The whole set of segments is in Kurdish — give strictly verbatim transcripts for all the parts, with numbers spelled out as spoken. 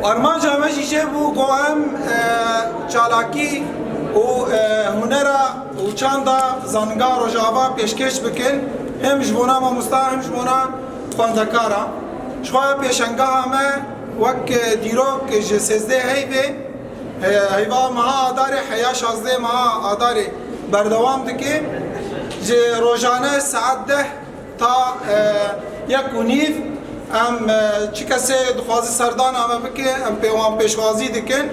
Armanca me jî çêbû ku em e, çalakî û e, hunera û çanda zanîngeha Rojava pêşkêş bikin, hem ji bona mamosta hem ji bona xwendekara. Ji xwe pêşangeha me wek e, dîrok ji sêzdeh heyvê, e, heyva meha Adarê heya şazdeh meha Adarê berdewam dike. Ji rojane saet deh ta e, yek û nîv em e, çi kesê dixwaze serdana me bike, em pê wan pêşwazî dikin.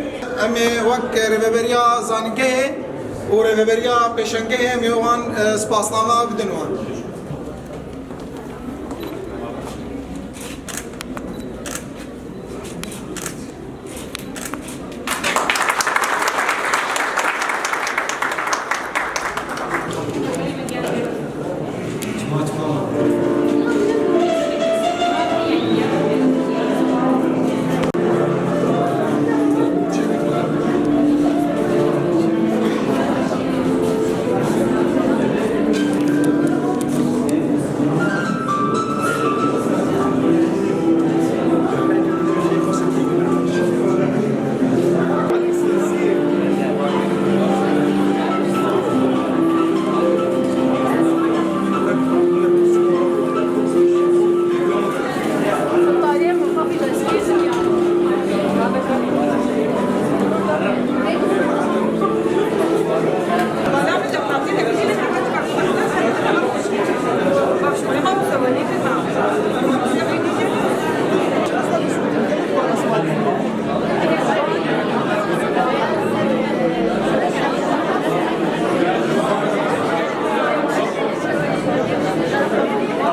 Em ê wek rêveberiya zanîngehê û rêveberiya pêşengehê em ê wan e, spasname bidin wan.